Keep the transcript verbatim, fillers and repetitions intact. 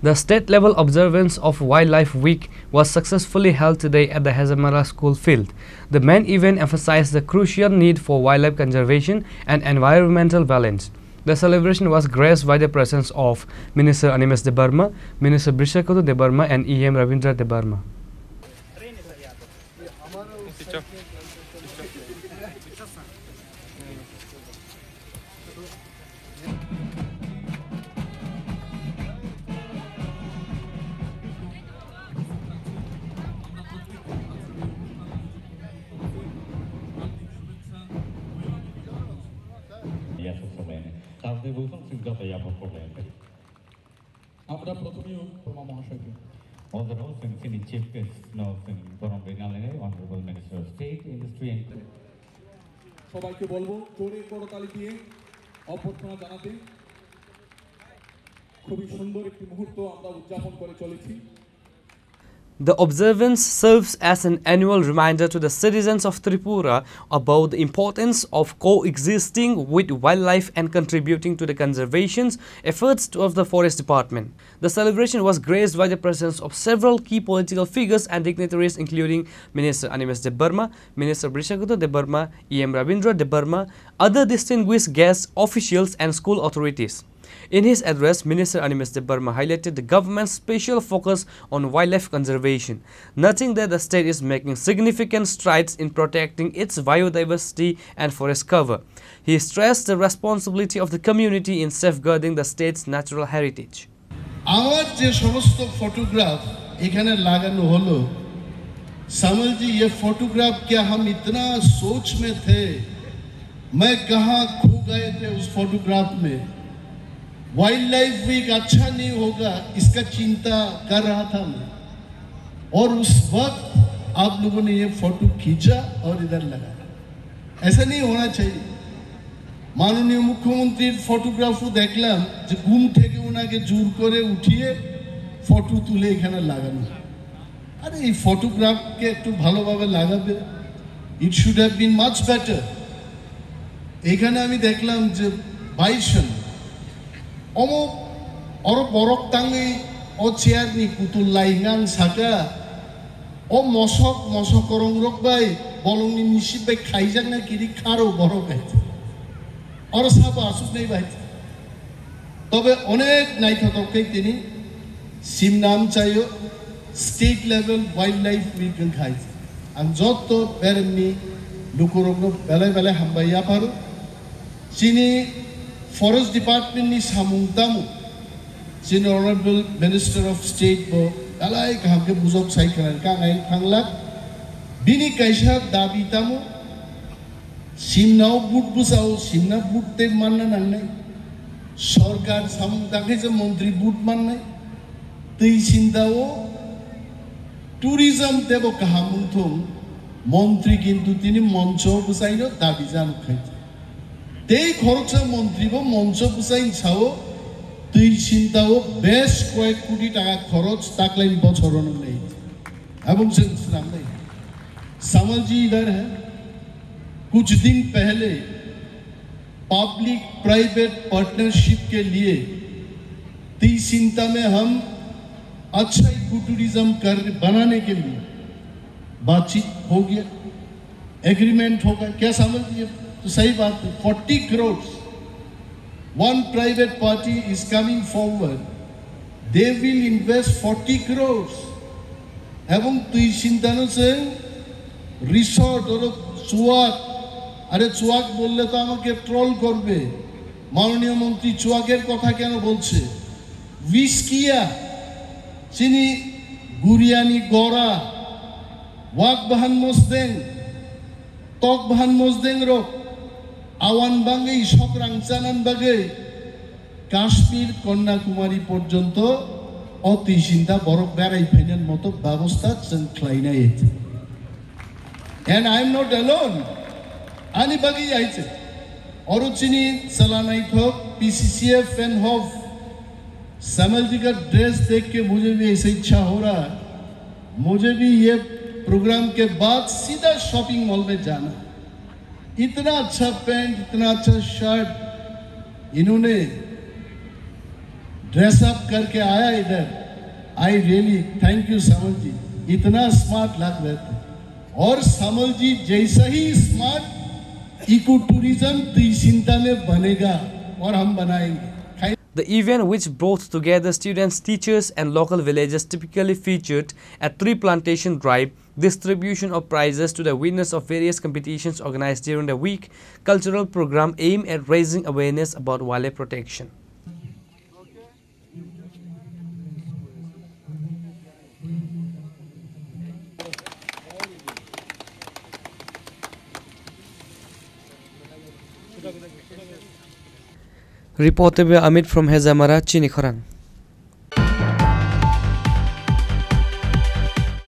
The state-level observance of Wildlife Week was successfully held today at the Hezamara School Field. The main event emphasized the crucial need for wildlife conservation and environmental balance. The celebration was graced by the presence of Minister Animesh Debbarma, Minister Brishaketu Debbarma, and E M Ravindra Debbarma. আমরা প্রথমেই প্রমা মহাশয়কে All the roles and senior chief guests now in Borom Rinalene, Honorable Minister of State, Industry and সবাইকে বলবো জোরে করতালি দিয়ে অভ্যর্থনা জানাতে। খুবই সুন্দর একটি মুহূর্ত আমরা উদযাপন করে চলেছি। The observance serves as an annual reminder to the citizens of Tripura about the importance of coexisting with wildlife and contributing to the conservation efforts of the Forest Department. The celebration was graced by the presence of several key political figures and dignitaries, including Minister Animesh Debbarma, Minister Brishaketu Debbarma, E M Ravindra Debbarma, other distinguished guests, officials, and school authorities. In his address, Minister Animesh Debbarma highlighted the government's special focus on wildlife conservation, noting that the state is making significant strides in protecting its biodiversity and forest cover. He stressed the responsibility of the community in safeguarding the state's natural heritage. আমার যে সমস্ত ফটোগ্রাফ এখানে লাগানো হলো, समल जी, ये फोटोग्राफ क्या हम इतना सोच में थे, मैं कहाँ खो गए थे उस फोटोग्राफ में। वाइल्ड लाइफ वीक अच्छा नहीं होगा, इसका चिंता कर रहा था मैं। और उस वक्त आप लोगों ने ये फोटो खींचा और इधर लगाया। ऐसा नहीं होना चाहिए। মাননীয় মুখ্যমন্ত্রীর ফটোগ্রাফও দেখলাম যে ঘুম থেকে ওনাকে জোর করে উঠিয়ে ফটো তুলে এখানে লাগানো। আরে, এই ফটোগ্রাফকে একটু ভালোভাবে লাগাবে। It should have been much better. এখানে আমি দেখলাম যে bison, omo, oro borok tangwi o chair ni kutul lai hwnka ang saka, o mosok, mosok korong rok bai bolong ni misip bai khaijak na kiri kharo borok hai. Oro sabo asuk nai bai. Tobe onek naithotok khe tini simna amchaio state level wildlife week wngkha hai. Ang jotto beremni lukurokno belai belai hambai yapharo. Chini forest department ni samung tamo, chini honorable minister of state bo belai kaham khe bujok sai khna kang ai thanglak. Bini kaisa dabi tamo, simnao vote bwsao, simna vote tei manna nangnai. Sorkar samung tangkhe je montri vote mannai. Twi sintao tourism tebo kaham wngthung, montri kintu tini moncho bwsaino dabi jano khai. Tei khoroksa montri bo moncho bwsai sao, twi sintao bes koyek koti taka khoroch taklaini bochoro nwngnai. Abong se swnamnai. समल जी इधर है। कुछ दिन पहले public private partnership के लिए तीसिंता में हम अच्छा इकोटूरिज्म कर बनाने के लिए बातचीत हो गया, एग्रीमेंट हो गया। क्या समझ लिए? तो सही बात है, forty crores, one private party is coming forward, they will invest forty crores. এবং তুই চিন্তা করছেন রিসর্ট ওর চুয়াক, আরে চুয়াক বললে তো আমাকে ট্রোল করবে, মাননীয় মন্ত্রী চুয়াকের কথা কেন বলছে? উইস্কিয়া, চিনি, গুরিয়ানি গড়া, ওয়াক বাহান মসদেং, tok bahan mosdeng rok awan bagwi sokrang chanan bagwi Kashmir Kanyakumari porjonto o twi sinta borok berai phainan moto babosta chwng khlainai. And I am not alone. Ani bagwi aise. Oro chini chwla naithok P C C F fan hof, समल जी का ड्रेस देख के मुझे भी ऐसे इच्छा हो रहा है। मुझे भी ये प्रोग्राम के बाद सीधा शॉपिंग मॉल में जाना। इतना अच्छा पैंट, इतना अच्छा शर्ट इन्होंने ड्रेस अप करके आया इधर। आई रियली थैंक यू सामल जी, इतना स्मार्ट लग रहे थे। और सामल जी जैसा ही स्मार्ट इको टूरिज्म तुई सिंता में बनेगा और हम बनाएंगे। The event, which brought together students, teachers, and local villagers, typically featured a tree plantation drive, distribution of prizes to the winners of various competitions organized during the week, cultural program aimed at raising awareness about wildlife protection. Reported by Amit from Hezamara, Chini Khorang.